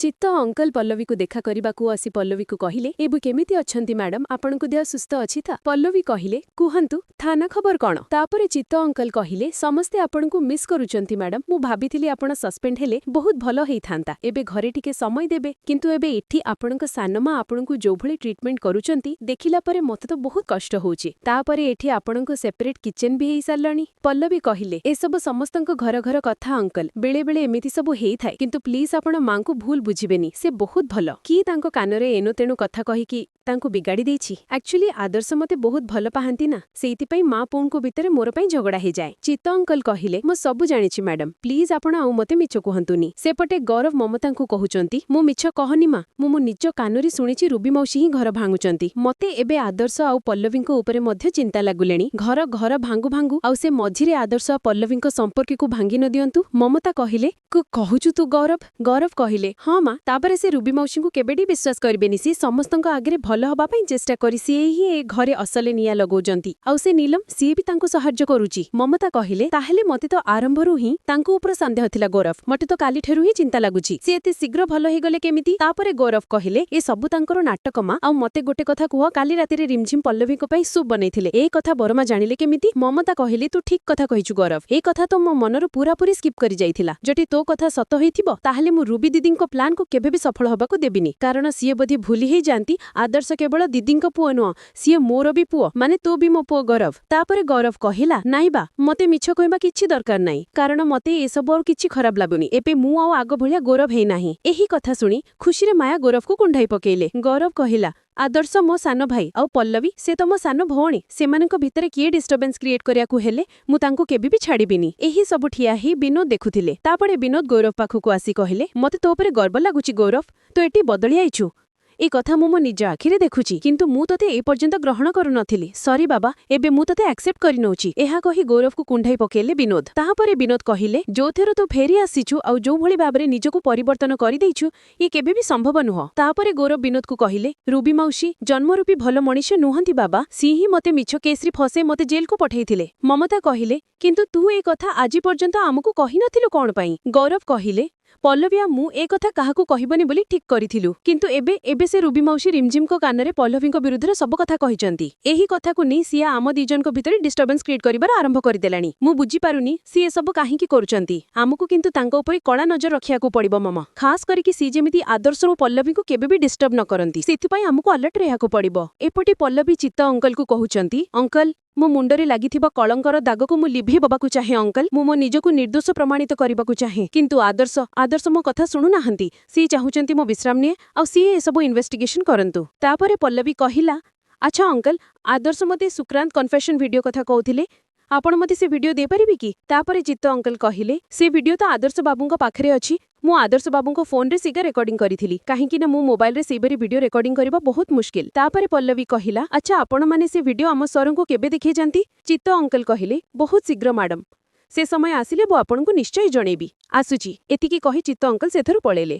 ଚିତ୍ତ uncle ପଲ୍ଲବୀକୁ ଦେଖା କରିବାକୁ ଆସି ପଲ୍ଲବୀକୁ କହିଲେ, "ଏବେ କେମିତି ଅଛନ୍ତି ମ୍ୟାଡମ୍? ଆପଣଙ୍କ ଦେହ ସୁସ୍ଥ ଅଛି ତ?" ପଲ୍ଲବୀ କହିଲେ, "କୁହନ୍ତୁ, ଥାନା ଖବର କଣ?" ତାପରେ ଚିତ୍ତ ଅଙ୍କଲ କହିଲେ, "ସମସ୍ତେ ଆପଣଙ୍କୁ ମିସ୍ କରୁଛନ୍ତି ମ୍ୟାଡମ୍। ମୁଁ ଭାବିଥିଲି ଆପଣ ସସ୍ପେଣ୍ଡ ହେଲେ ବହୁତ ଭଲ ହେଇଥାନ୍ତା, ଏବେ ଘରେ ଟିକେ ସମୟ ଦେବେ। କିନ୍ତୁ ଏବେ ଏଠି ଆପଣଙ୍କ ସାନମା ଆପଣଙ୍କୁ ଯୋଉଭଳି ଟ୍ରିଟମେଣ୍ଟ କରୁଛନ୍ତି, ଦେଖିଲା ପରେ ମତେ ତ ବହୁତ କଷ୍ଟ ହଉଛି। ତାପରେ ଏଠି ଆପଣଙ୍କ ସେପାରେଟ କିଚେନ ବି ହେଇସାରିଲାଣି।" ପଲ୍ଲବୀ କହିଲେ, "ଏସବୁ ସମସ୍ତଙ୍କ ଘର ଘର କଥା ଅଙ୍କଲ, ବେଳେ ବେଳେ ଏମିତି ସବୁ ହେଇଥାଏ। କିନ୍ତୁ ପ୍ଲିଜ, ଆପଣ ମାଙ୍କୁ ଭୁଲ ବୁଝିବେନି, ସେ ବହୁତ ଭଲ। କିଏ ତାଙ୍କ କାନରେ ଏଣୁ ତେଣୁ କଥା କହିକି ତାଙ୍କୁ ବିଗାଡ଼ି ଦେଇଛି। ଆକ୍ଚୁଆଲି ଆଦର୍ଶ ମତେ ବହୁତ ଭଲ ପାଆନ୍ତି ନା, ସେଇଥିପାଇଁ ମା ପୁଅଙ୍କ ଭିତରେ ମୋର ପାଇଁ ଝଗଡ଼ା ହେଇଯାଏ।" ଚିତ୍ତ ଅଙ୍କଲ କହିଲେ, "ମୁଁ ସବୁ ଜାଣିଛି ମ୍ୟାଡମ୍, ପ୍ଲିଜ ଆପଣ ଆଉ ମତେ ମିଛ କୁହନ୍ତୁନି।" ସେପଟେ ଗୌରବ ମମତାଙ୍କୁ କହୁଛନ୍ତି, "ମୁଁ ମିଛ କହନି ମା, ମୁଁ ମୋ ନିଜ କାନରେ ଶୁଣିଛି, ରୁବି ମାଉସୀ ହିଁ ଘର ଭାଙ୍ଗୁଛନ୍ତି। ମତେ ଏବେ ଆଦର୍ଶ ଆଉ ପଲ୍ଲବୀଙ୍କ ଉପରେ ମଧ୍ୟ ଚିନ୍ତା ଲାଗୁଲେଣି। ଘର ଘର ଭାଙ୍ଗୁ ଭାଙ୍ଗୁ ଆଉ ସେ ମଝିରେ ଆଦର୍ଶ ଆଉ ପଲ୍ଲବୀଙ୍କ ସମ୍ପର୍କକୁ ଭାଙ୍ଗି ନ ଦିଅନ୍ତୁ।" ମମତା କହିଲେ, "କହୁଛୁ ତୁ ଗୌରବ?" ଗୌରବ କହିଲେ, "ହଁ ମା। ତାପରେ ସେ ରୁବି ମାଉସୀଙ୍କୁ କେବେ ବି ବିଶ୍ୱାସ କରିବେନି। ସିଏ ସମସ୍ତଙ୍କ ଆଗରେ ଭଲ ହବା ପାଇଁ ଚେଷ୍ଟା କରି ସିଏ ହିଁ ଏ ଘରେ ଅସଲେ ନିଆଁ ଲଗାଉଛନ୍ତି। ଆଉ ସେ ନୀଲମ, ସିଏ ବି ତାଙ୍କୁ ସାହାଯ୍ୟ କରୁଛି।" ମମତା କହିଲେ, "ତାହେଲେ ମତେ ତ ଆରମ୍ଭରୁ ହିଁ ତାଙ୍କ ଉପରେ ସନ୍ଦେହ ଥିଲା ଗୌରବ। ମତେ ତ କାଲିଠାରୁ ହିଁ ଚିନ୍ତା ଲାଗୁଛି, ସିଏ ଏତେ ଶୀଘ୍ର ଭଲ ହେଇଗଲେ କେମିତି?" ତାପରେ ଗୌରବ କହିଲେ, "ଏ ସବୁ ତାଙ୍କର ନାଟକ ମା। ଆଉ ମତେ ଗୋଟେ କଥା କୁହ, କାଲି ରାତିରେ ରିମଝିମ ପଲ୍ଲବୀଙ୍କ ପାଇଁ ସୁପ୍ ବନେଇଥିଲେ, ଏ କଥା ବରମା ଜାଣିଲେ କେମିତି?" ମମତା କହିଲେ, "ତୁ ଠିକ କଥା କହିଛୁ ଗୌରବ। ଏ କଥା ତ ମୋ ମନରୁ ପୁରାପୁରି ସ୍କିପ୍ କରି ଯାଇଥିଲା। ଯଦି ତୋ କଥା ସତ ହେଇଥିବ, ତାହେଲେ ମୁଁ ରୁବି ଦିଦିଙ୍କ ପ୍ଲାନ୍କୁ କେବେ ବି ସଫଳ ହବାକୁ ଦେବିନି। କାରଣ ସିଏ ବୋଧେ ଭୁଲି ହେଇଯାଆନ୍ତି, ଆଦର୍ଶ କେବଳ ଦିଦିଙ୍କ ପୁଅ ନୁହଁ, ସିଏ ମୋର ବି ପୁଅ, ମାନେ ତୁ ବି ମୋ ପୁଅ ଗୌରବ।" ତାପରେ ଗୌରବ କହିଲା, "ନାଇଁ ବା, ମତେ ମିଛ କହିବା କିଛି ଦରକାର ନାହିଁ, କାରଣ ମତେ ଏସବୁ ଆଉ କିଛି ଖରାପ ଲାଗୁନି। ଏବେ ମୁଁ ଆଉ ଆଗ ଭଳିଆ ଗୌରବ ହେଇନାହିଁ।" ଏହି କଥା ଶୁଣି ଖୁସିରେ ମାୟା ଗୌରବକୁ କୁଣ୍ଢାଇ ପକେଇଲେ। ଗୌରବ କହିଲା, "ଆଦର୍ଶ ମୋ ସାନ ଭାଇ ଆଉ ପଲ୍ଲବୀ ସେ ତ ମୋ ସାନ ଭଉଣୀ। ସେମାନଙ୍କ ଭିତରେ କିଏ ଡିଷ୍ଟର୍ବାନ୍ସ କ୍ରିଏଟ୍ କରିବାକୁ ହେଲେ ମୁଁ ତାଙ୍କୁ କେବେ ବି ଛାଡ଼ିବିନି।" ଏହି ସବୁ ଠିଆ ହେଇ ବିନୋଦ ଦେଖୁଥିଲେ। ତାପରେ ବିନୋଦ ଗୌରବ ପାଖକୁ ଆସି କହିଲେ, "ମତେ ତୋ ଉପରେ ଗର୍ବ ଲାଗୁଛି ଗୌରବ, ତୁ ଏଠି ବଦଳି ଯାଇଛୁ। ଏ କଥା ମୁଁ ମୋ ନିଜ ଆଖିରେ ଦେଖୁଛି। କିନ୍ତୁ ମୁଁ ତୋତେ ଏ ପର୍ଯ୍ୟନ୍ତ ଗ୍ରହଣ କରୁନଥିଲି। ସରି ବାବା, ଏବେ ମୁଁ ତୋତେ ଆକ୍ସେପ୍ଟ କରିନଉଛି।" ଏହା କହି ଗୌରବକୁ କୁଣ୍ଢାଇ ପକେଇଲେ ବିନୋଦ। ତାହାପରେ ବିନୋଦ କହିଲେ, "ଯୋଉଥିରୁ ତୁ ଫେରି ଆସିଛୁ ଆଉ ଯୋଉଭଳି ଭାବରେ ନିଜକୁ ପରିବର୍ତ୍ତନ କରିଦେଇଛୁ, ଇଏ କେବେ ବି ସମ୍ଭବ ନୁହଁ।" ତାପରେ ଗୌରବ ବିନୋଦକୁ କହିଲେ, "ରୁବି ମାଉସୀ ଜନ୍ମରୂପୀ ଭଲ ମଣିଷ ନୁହନ୍ତି ବାବା। ସିଏ ହିଁ ମତେ ମିଛ କେସ୍ରେ ଫସେଇ ମତେ ଜେଲକୁ ପଠେଇଥିଲେ।" ମମତା କହିଲେ, "କିନ୍ତୁ ତୁ ଏ କଥା ଆଜି ପର୍ଯ୍ୟନ୍ତ ଆମକୁ କହିନଥିଲୁ କଣ ପାଇଁ?" ଗୌରବ କହିଲେ, "ପଲ୍ଲବୀ ଆଉ ମୁଁ ଏ କଥା କାହାକୁ କହିବନି ବୋଲି ଠିକ୍ କରିଥିଲୁ। କିନ୍ତୁ ଏବେ ଏବେ ସେ ରୁବି ମାଉସୀ ରିମଝିମଙ୍କ କାନରେ ପଲ୍ଲବୀଙ୍କ ବିରୁଦ୍ଧରେ ସବୁ କଥା କହିଛନ୍ତି। ଏହି କଥାକୁ ନେଇ ସିଏ ଆମ ଦି ଜଣଙ୍କ ଭିତରେ ଡିଷ୍ଟର୍ବାନ୍ସ କ୍ରିଏଟ୍ କରିବାର ଆରମ୍ଭ କରିଦେଲାଣି। ମୁଁ ବୁଝିପାରୁନି ସିଏ ଏସବୁ କାହିଁକି କରୁଛନ୍ତି। ଆମକୁ କିନ୍ତୁ ତାଙ୍କ ଉପରେ କଳା ନଜର ରଖିବାକୁ ପଡ଼ିବ ମମ। ଖାସ୍ କରିକି ସିଏ ଯେମିତି ଆଦର୍ଶ ଓ ପଲ୍ଲବୀଙ୍କୁ କେବେ ବି ଡିଷ୍ଟର୍ବ ନ କରନ୍ତି, ସେଥିପାଇଁ ଆମକୁ ଆଲର୍ଟ ରହିବାକୁ ପଡ଼ିବ।" ଏପଟେ ପଲ୍ଲବୀ ଚିତ୍ତ ଅଙ୍କଲକୁ କହୁଛନ୍ତି, "ଅଙ୍କଲ, ମୋ ମୁଣ୍ଡରେ ଲାଗିଥିବା କଳଙ୍କର ଦାଗକୁ ମୁଁ ଲିଭେଇବାକୁ ଚାହେଁ ଅଙ୍କଲ। ମୁଁ ମୋ ନିଜକୁ ନିର୍ଦ୍ଦୋଷ ପ୍ରମାଣିତ କରିବାକୁ ଚାହେଁ। କିନ୍ତୁ ଆଦର୍ଶ, ଆଦର୍ଶ ମୋ କଥା ଶୁଣୁନାହାନ୍ତି। ସିଏ ଚାହୁଁଛନ୍ତି ମୁଁ ବିଶ୍ରାମ ନିଏ ଆଉ ସିଏ ଏସବୁ ଇନଭେଷ୍ଟିଗେସନ କରନ୍ତୁ।" ତାପରେ ପଲ୍ଲବୀ କହିଲା, "ଆଚ୍ଛା ଅଙ୍କଲ, ଆଦର୍ଶ ମୋତେ ସୁକ୍ରାନ୍ତ କନଫେସନ ଭିଡିଓ କଥା କହୁଥିଲେ। ଆପଣ ମୋତେ ସେ ଭିଡିଓ ଦେଇପାରିବେ କି?" ତାପରେ ଚିତ୍ତ ଅଙ୍କଲ କହିଲେ, "ସେ ଭିଡିଓ ତ ଆଦର୍ଶ ବାବୁଙ୍କ ପାଖରେ ଅଛି। ମୁଁ ଆଦର୍ଶ ବାବୁଙ୍କ ଫୋନରେ ସେଇଟା ରେକର୍ଡିଂ କରିଥିଲି, କାହିଁକି ନା ମୁଁ ମୋବାଇଲରେ ସେଇପରି ଭିଡିଓ ରେକର୍ଡିଂ କରିବା ବହୁତ ମୁସ୍କିଲ।" ତାପରେ ପଲ୍ଲବୀ କହିଲା, "ଆଚ୍ଛା, ଆପଣମାନେ ସେ ଭିଡିଓ ଆମ ସରଙ୍କୁ କେବେ ଦେଖେଇଛନ୍ତି?" ଚିତ୍ତ ଅଙ୍କଲ କହିଲେ, "ବହୁତ ଶୀଘ୍ର ମ୍ୟାଡମ୍। ସେ ସମୟ ଆସିଲେ ମୁଁ ଆପଣଙ୍କୁ ନିଶ୍ଚୟ ଜଣେଇବି। ଆସୁଛି।" ଏତିକି କହି ଚିତ୍ତ ଅଙ୍କଲ ସେଠାରୁ ପଳେଇଲେ।